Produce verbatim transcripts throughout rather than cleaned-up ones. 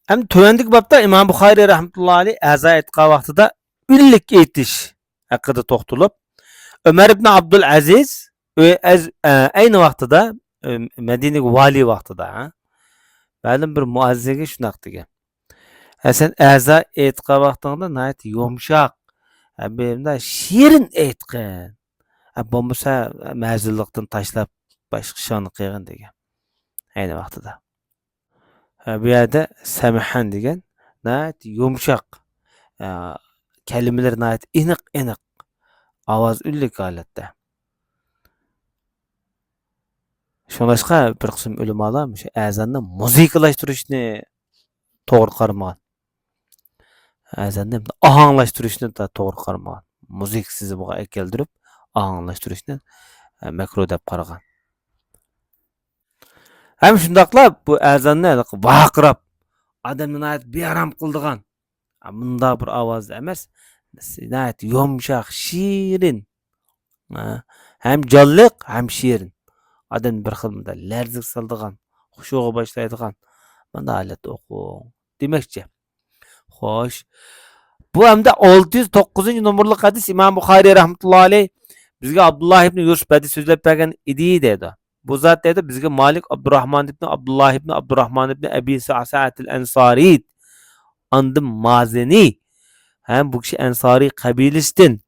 ئەمدى تۆۋەندىكى بابتا ئىمام بۇخارىي رەھمەتۇللاھى ئەلەيھ ئەزا ئېيتقان ۋاقتىدا ئۈنلۈك ئېيتىش ھەققىدە توختىلىپ، ئۆمەر ئىبن ئابدۇل ئەزىز ئۆ-، ئەز-، ئە، ئەينى ۋاقتىدا، ئە، مەدىنىگە ۋالىي ۋاقتىدا، ھە، مەلۇم بىر مۇئەززىنگە شۇنداق دېگەن: «ھە، سەن ئەزا ئېيتقان ۋاقتىڭدا ناھايىتى يۇمشاق، ھە، بۇنداق شېرىن ئېيتقىن. ھە، بولمىسا مەزۇنلۇقتىن تاشلاپ باشقا ئىشىڭنى قىلغىن» دېگەن. ئەينى ۋاقتىدا. ھە، بۇ يەردە سەمىھەن دېگەن ناھايىتى يۇمشاق، ئە، كەلىمىلىرى ناھايىتى ئېنىق، ئېنىق، ئاۋاز ئۈنلۈك ھالەتتە. شۇڭلاشقا بىر قىسىم ئۆلىمالار مۇشۇ ئەزاننى مۇزىكىلاشتۇرۇشنى توغرا قارىمىغان. ئەزاننى ئاھاڭلاشتۇرۇشنى دا توغرا قارىمىغان. مۇزىكا سېزىمىغا ئەكەلدۈرۈپ، ئاھاڭلاشتۇرۇشنى، ئە، مەكرۇھ دەپ قارىغان. ھەم شۇنداقلا بۇ ئەزاننى ھېلىقى ۋارقىراپ، ئادەمنى ناھايىتى بىئارام قىلىدىغان، ھە، مۇنداق بىر ئاۋازدا ئەمەس، ناھايىتى يۇمشاق، شېرىن، ھە، ھەم جانلىق، ھەم شېرىن. ئادەمنى بىر خىل مۇنداق لەرزىگە سالىدىغان، خۇشۇغا باشلايدىغان، مۇنداق ھالەتتە ئوقۇڭ دېمەكچى. خوش. بۇ ھەمدە ئالتە يۈز توققۇزىنچى نومۇرلۇق ھەدىس ئىمام بۇخارىي رەھمەتۇللاھى ئەلەيھ بىزگە ئابدۇللا ئىبنى يۈسۈپ ھەدىس سۆزلەپ بەرگەن ئىدى دەيدۇ. بۇ زات دەيدۇ، بىزگە مالىك ئابدۇراھمان ئىبنى ئابدۇللا ئىبنى ئابدۇراھمان ئىبنى ئەبى سەئسەئەتىل ئەنسارىي، ئاندىن مازىنى، ھەم بۇ كىشى ئەنسارىي قەبىلىسىدىن،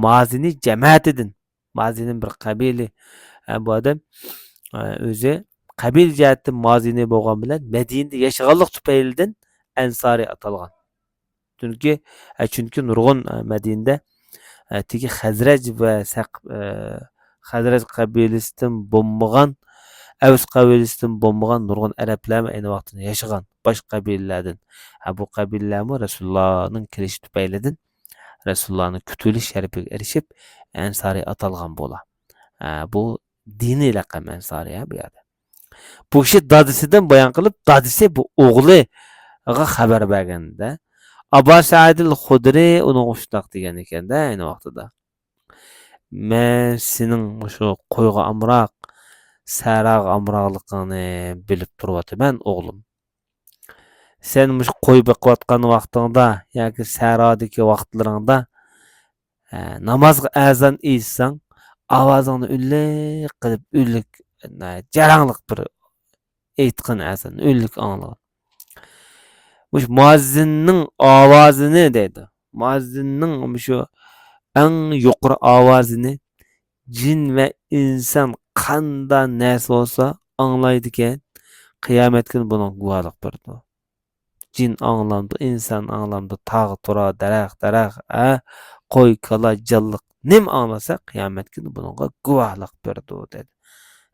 مازىنى جەمەتىدىن، مازىنىن بىر قەبىلە. ھە، بۇ ئادەم، ھە، ئۆزى قەبىلە جەھەتتىن مازىنى بولغان بىلەن مەدىنىدە ياشىغانلىق تۈپەيلىدىن ئەنسارى ئاتالغان. چۈنكى، ھە، چۈنكى نۇرغۇن، ھە، مەدىنىدە، ھە، تېگى خەزرەج ۋە سەق-، ھە، خەزرەج قەبىلىسىدىن بولمىغان، ئەۋس قەبىلىسىدىن بولمىغان نۇرغۇن ئەرەبلەرمۇ ئەينى ۋاقتىدا ياشىغان، باشقا قەبىلىلەردىن. ھە، بۇ قەبىلىلەرمۇ رەسۇلۇللانىڭ كېلىشى تۈپەيلىدىن رەسۇلۇللانىڭ كۈتۈۋېلىش شەرىپىگە ئېرىشىپ، ئەنسارى ئاتالغان بولا. ھە، بۇ دىنىي لەقەم ئەنسارى، ھە، بۇ يەردە. بۇ كىشى دادىسىدىن بايان قىلىپ، دادىسى بۇ ئوغلىغا خەۋەر بەرگەندە، ئابا سەئىدىل خۇدرى ئۇنىڭغا شۇنداق دېگەن ئىكەن-دە، ئەينى ۋاقتىدا. مەن سېنىڭ مۇشۇ قويغا ئامراق، سەھراغا ئامراقلىقىڭنى بىلىپ تۇرۇۋاتىمەن، ئوغلۇم. سەن مۇشۇ قوي بېقىۋاتقان ۋاقتىڭدا ياكى سەھرادىكى ۋاقىتلىرىڭدا، ھە، نامازغا ئەزان ئېيتساڭ، ئاۋازىڭنى ئۈنلۈك قىلىپ، ئۈنلۈك، جاراڭلىق بىر ئېيتقىن ئەزان، ئۈنلۈك ئاڭلىغىن. مۇشۇ مۇئەززىننىڭ ئاۋازىنى دەيدۇ. مۇئەززىننىڭ مۇشۇ ئەڭ يۇقىرى ئاۋازىنى جىن ۋە ئىنسان قاندا نەرسە بولسا ئاڭلايدىكەن. قىيامەت كۈنى بۇنىڭغا گۇۋاھلىق بېرىدۇ. جىن ئاڭلامدۇ، ئىنسان ئاڭلامدۇ، تاغ، تۇرا، دەرەخ، دەرەخ، ھە، قوي، كالا، جانلىق نېمە ئاڭلىسا، قىيامەت كۈنى بۇنىڭغا گۇۋاھلىق بېرىدۇ، دېدى.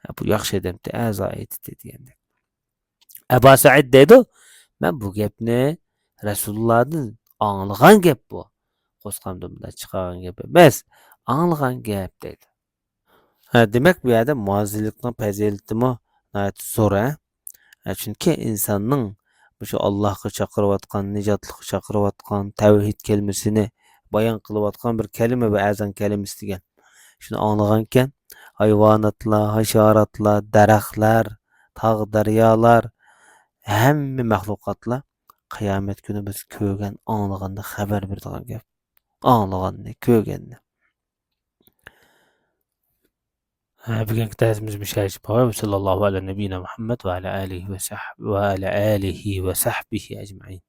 ھە، بۇ ياخشى ئادەمتى، ئەزا ئېيتتى دېگەندەك. ئەبا سەئىد دەيدۇ، مەن بۇ گەپنى رەسۇلۇللادىن ئاڭلىغان گەپ بۇ. قورسىقىمدىن بۇنداق چىقارغان گەپ ئەمەس، ئاڭلىغان گەپ دەيدۇ. ھە، دېمەك، بۇ يەردە مۇئەززىنلىكنىڭ پەزىلىتىمۇ ناھايىتى زور، ھە. ھە، چۈنكى ئىنساننىڭ مۇشۇ ئاللاھقا چاقىرىۋاتقان، نىجاتلىققا چاقىرىۋاتقان، تەۋھىد كەلىمىسىنى بايان قىلىۋاتقان بىر كەلىمە، بۇ ئەزان كەلىمىسى دېگەن. شۇنى ئاڭلىغانىكەن، ھايۋاناتلار، ھاشاراتلار، دەرەخلەر، تاغ، دەريالار، ھەممە مەخلۇقاتلار قىيامەت كۈنى بىز كۆرگەن، ئاڭلىغاننى خەۋەر بېرىدىغان گەپ. ئاڭلىغاننى، كۆرگەننى. ھە، بۈگۈنكى دەرسىمىز مۇشۇ يەرگىچە بار. ۋە ساللاللاھۇ ئەلە نەبىيىنا مۇھەممەد ۋە ئەلە ئالىھى ۋە سەھب-، ۋە ئەلە ئالىھى ۋە سەھبىھى ئەجمەئىن.